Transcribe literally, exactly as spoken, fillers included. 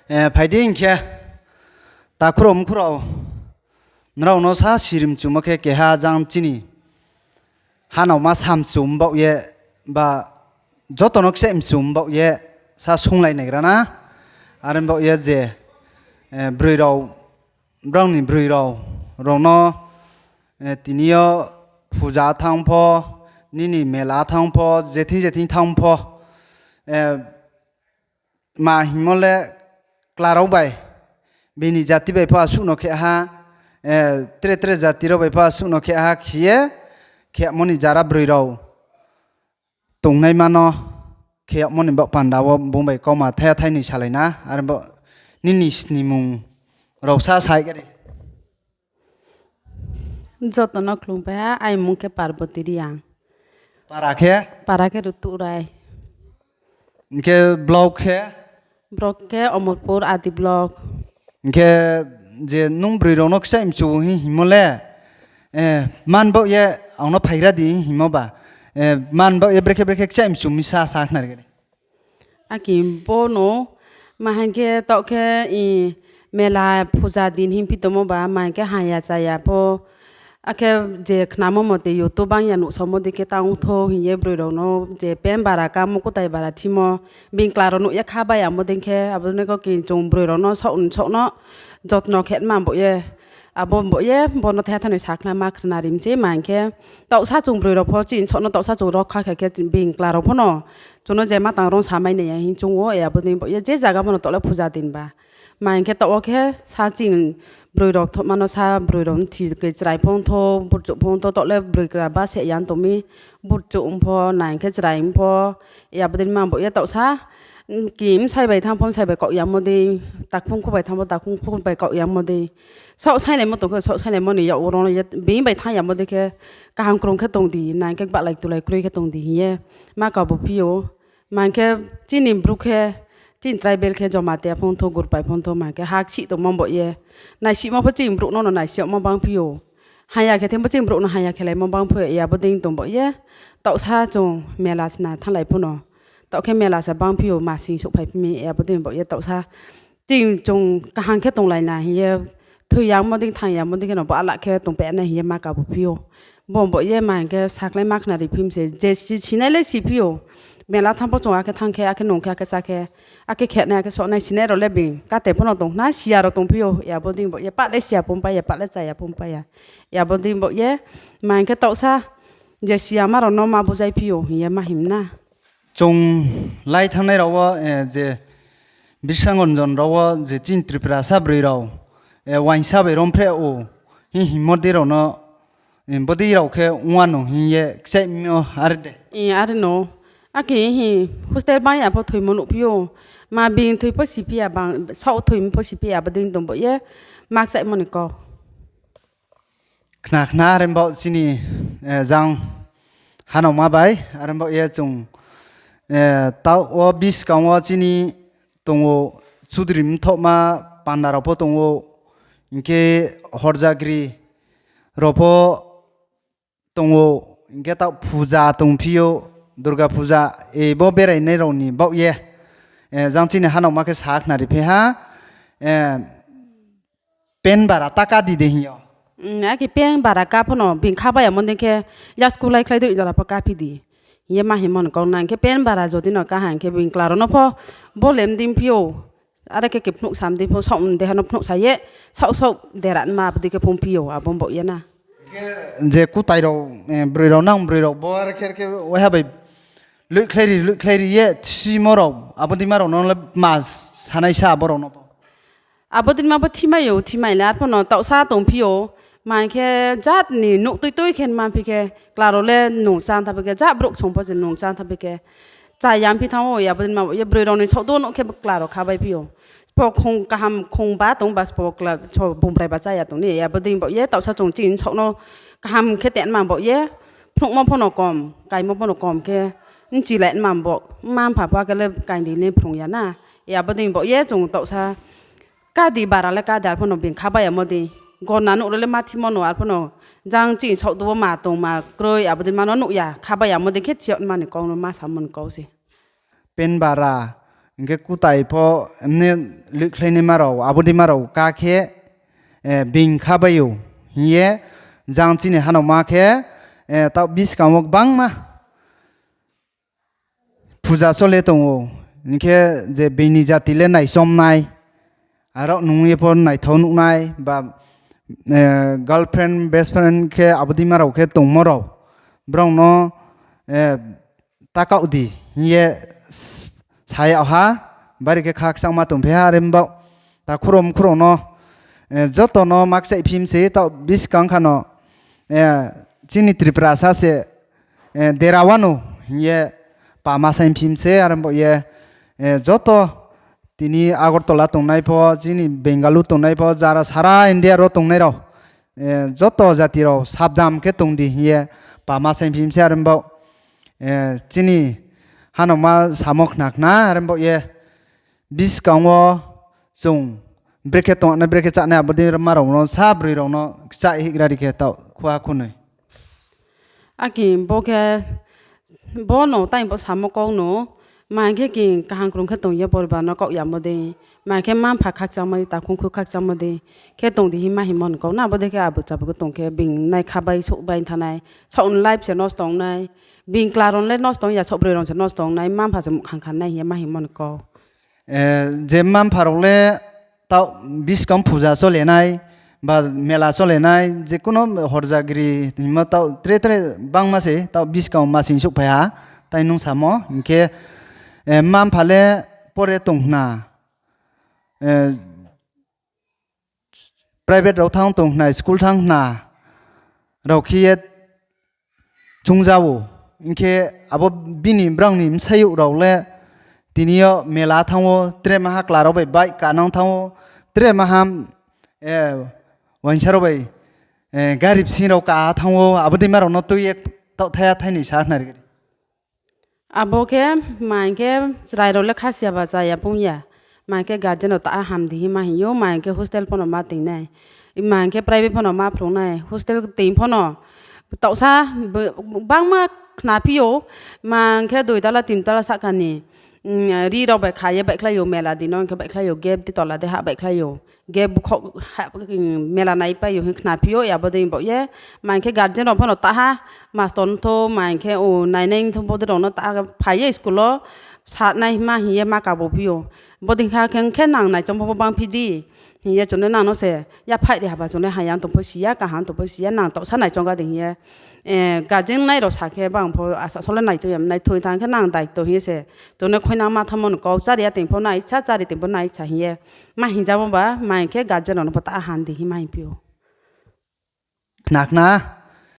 Eh, phai di hing khe, takhu rao mkhu rao, nrao no sa siri mchumo khe keha jang chini hanaoma samchu mbaoh ye, ba joto no kchaih mchu mbaoh ye sa sunglai naigra na. Are mbaoh ye je, eh, broi rao, brao ni broi rao, rao no, eh, tini yo puja thanng pho, nini mela thanng pho, jething jething thanng pho, eh, ma hingmo le kla rao bai, bini jati bai pho asuh no khe ha, eh, tre tre jati rao bai pho asuh no khe ha khe ye, khemo ni jara broi rao tongnaima no khe yagmo ni baoh panda wo bung bai kauma thaiha thainoi salai na, are bo nini snimung rao sa sai gari. Joto no khlum pai ha, aini mung khe Parboti Reang. Para khe? Para khe Rutuhrai. Hing khe block khe? Block khe Omorpur Adi block. Hing khe je nung broi rao no kchaih mchu hing hingmo le, eh, man baoh ye ang no phaira di hing hingmo ba, eh, man baoh ye brekhe brekhe kchaih mchu mi sa sa khnari gari. Aki bo no, ma hing khe taoh khe, i, mela puja din hing phi tongmo ba, ma hing khe haya chaya pho, akhe je khnamo mote YouTube bang ya nuhsaomo dei khe tang thou hing ye broi rao no je pen bara kamo kutai bara thimo, bini kla rao nuh ye kha bai yamo dei khe, abo ni kau ki chung broi rao no saoh saoh no jotno khe ma bo ye, abo bo ye bo no thaiha thanoi sakhnari ma khnari mse ma hing khe, taohsa chung broi rao pho chini saoh no taohsa chung rokha khe khe bini kla rao pho no chung no je ma tang rong samai nai ya hing chung ou, abo dei bo ye je zaga pho no taoh le puja din ba. Ma hing khe taoh wo khe sa chini broi rao thohma no sa broi rao mthi khe chrai phung thou, burchouh phung thou, taoh le broi kra ba se ya tong mi, burchouh ong pho, na hing khe chrai ong pho, abo dei ma bo ye taohsa, ki bsai bai thanng pho bsai bai kaoh yamo dei, takhung khu bai thanng pho takhung khu bai kaoh yamo dei. Saoh sailaimo tong khe, saoh sailaimo ni yak wo rong ye, bini bai thanng yamo dei khe, kaham krung khe tong di, na hing khe gbahlai tulai kroi khe tong di hing ye, ma kabo phi ou. Ma hing khe chini bru khe, chini tribal khe Jomatia phung thou, Gurpai phung thou, ma hing khe ha ksih tongmo bo ye. Naisihmo pho chini brouh no no naisih yagmo bang phi ou. Haya khe thing pho chini brouh no haya khelaimo bang phi ou, abo dei tong bo ye. Taohsa chung mela sna thannglai pho no. Taoh khe mela sa bang phi ou, masing souhphai phi mi, abo dei bo ye taohsa. Chini chung kaham khe tonglai na hing ye, thoi yamo dei, thanng yamo dei khe no bo ala khe tongpai nai hing ye ma kabo phi ou. Bo bo ye ma hing khe sakhlai ma khnari phi mi se, je si-, sinai le si phi ou. Mela thanng pho chung akhe thanng khe, akhe nung khe, akhe chá khe, akhe khe nai, akhe soh nai, sinai rao le bini kate pho no tong khna, siya rao tong phi ou, abo dei bo ye pah le siya pho pai ya, pah le chaya pho pai ya, abo dei bo ye, ma hing khe taohsa, je siyama rao no ma bujai phi ou hing ye ma him na. Chung lai thanngnai rao wo, eh, je Bisranganjan rao wo je chini Tripurasa broi rao, eh, uaingsa bai romphre ou hing hingmo dei rao no, eh, bodei rao khe ongwa no hing ye kchaih mi o are de. Eh, are no. Akhe hing hostel bang ya pho thoimo nuh phi ou. Ma bini thoi pho si phi ya, bang, saoh thoimo pho si phi ya, abo dei tong bo ye ma kchaihmo ni kau. Khna khna are baoh chini, eh, jang hanaoma bai, are baoh ye chung, eh, taoh wo buskang wo chini tong ou Chudri mthohma panda rao pho tong ou, hing khe Horjagri rao pho tong ou, hing khe taoh puja tong phi ou, Durga puja, e, bo berainai rao ni baoh ye, eh, jang chini hanaoma khe sa khnari phi ha, eh, pen bara ta ká di de hing yo. Mm, akhe pen bara ká pho no, bini kha bai yamo dei khe, ya school lai khlai dei jora pho ká phi di. Hing ye ma hingmo ni kau na, hing khe pen bara jodi no ká ha, hing khe bini kla rao no pho, bo le mdei phi ou. Are khe khe phnuh sa mdei pho, saoh mdei ha no phnuh sa ye, saoh saoh dera ma abo dei khe phung phi ou, abo bo ye na. Khe je kutai rao, eh, broi rao nang broi rao bo are khe, khe waiha bai loihkhlairi, loihkhlairi ye thimo rao, abo dei ma rao no le ma sanai sa abo rao no bo. Abo dei ma bo thimai ou, thimai le arphuh no taohsa tong phi ou, ma hing khe jat ni nouh tui tui khe ma phi khe, kla rao le nung chá tha phi khe, jat brouh song pho se nung chá tha phi khe, chá ya phi thanng ou, abo dei ma bo ye broi rao ni saoh do nouh khe kla rao kha bai phi ou. Sbo khong kaham khong ba tong ba sbo kla, so bumrai ba chá ya tong ni, abo dei bo ye taohsa chung chini saoh no kaham khe tenma bo ye, phnuhmo pho no kom, kaimo pho no kom khe, nchilai ma bo, mma mpha pho akhe le kaing di le phrung ya na, abo dei bo ye chung taohsa, ká di bara le ká di arphuh no bini kha bai yamo dei, gorna nouh rao le ma thimo no arphuh no, jang chini saoh do wo ma tong ma kroi, abo dei ma no nuh ya, kha bai yamo dei khe thiyagma ni kau no ma samo ni kau se. Pen bara, hing khe kutai pho, mne loihkhlainaima rao, abo deima rao ká khe, being kha bai ou hing ye, jang chini hanaoma khe, taoh buskang wo gbangma puja chole tong ou. Hing khe je being ni jati le naichom nai, aro nung ye pho naithao nuh nai, ba girlfriend, best friend khe abo deima rao khe tongmo rao, brao no ta kaoh di hing ye sa yag ha, bari khe khakchangma tongphi ha, are baoh takhu rao mkhu rao no joto no ma kchaihphi mi se, taoh buskang kha no chini Tripura sa se dera wanou hing ye pama saingphi mi se, are baoh ye joto tini Agartala tongnai pho, chini Bengaluru tongnai pho, jara sara India ro tongnai rao, joto jati rao sabdam khe tong di hing ye pama saingphi mi se, are baoh chini hanaoma samo khna khna, are baoh ye buskang wo chung brekhe tongnai, brekhe chánai, abo deima rao no sa broi rao no kchaih higra ri khe taoh khuha khunoi. Aki bo khe, bo no tai bo samo kau no, ma hing khe ki kaham krung khe tong ye poribar no kaoh yamo dei, ma hing khe mma-mpha khakchangmo dei, takhungkhu khakchangmo dei khe tong di hing ma hingmo ni kau na, abo dei khe abu chabu khe tong khe being nai kha bai souh bai thanng nai, saoh ni life se nosto ong nai, being kla rao le nosto ong ya, saoh broi rao se nosto ong nai, mma-mpha se muhkhang kha nai hing ye ma hingmo ni kau. Je mma-mpha rao le taoh buskang puja chole nai, ba mela chole nai, je kuno horjagiri hingmo taoh tre tre bangma se taoh buskang masing souhphai ha, tai nung samo hing khe, mma-mpha le pore tong khna, private rao thanng tong khna, school thanng khna rao khe ye chungja ou. Hing khe abo bini brao ni bsayouh rao le tini yo mela thanng ou, tre maha kla rao bai bike kanang thanng ou, tre maha uaingsa rao bai gari bsing rao ka thanng ou, abo deima rao no tui ye taoh thaiha thainoi sa khnari gari. Abo khe, ma hing khe chrai rao le kha si ya ba cha ya pung ya. Ma hing khe guardian rao ta ham di hing ma hing ou, ma hing khe hostel pho no ma toing nai. Ma hing khe private pho no ma phrung nai. Hostel toing pho no taohsa bangma khnaphi ou, ma hing khe dui tala tin tala sahka ni, ri rao bai kha ye baihkhlai ou, mela di no hing khe baihkhlai ou, gap di tola de hah baihkhlai ou. Ge bukhaoh mela naipai ou hing khnaphi ou, abo dei baoh ye, ma hing khe guardian rao pho no ta ha, mastor no tho, ma hing khe, o, nainai tho, bodei rao no ta phai ye school wo, sa nai ma hing ye ma kabo phi ou. Bodei kha khe, khe nang naichom pho bangphi di, hing ye chung le nang no se yaphaih ri haba chung le haya tong pho si ya, kaham tong pho si ya, nang taohsa naichom ga di hing ye, guardian nai rao sa khe bang pho asa so le naichom ya, nai thoi thanng khe nang daito hing ye se, chung le khuinang ma thanngmo ni kau, chári ya toing pho nai sa, chári toing pho nai sa hing ye, ma hing jamo ba, ma hing khe guardian rao no pho ta ham di hing ma hingphi ou. Khna khna,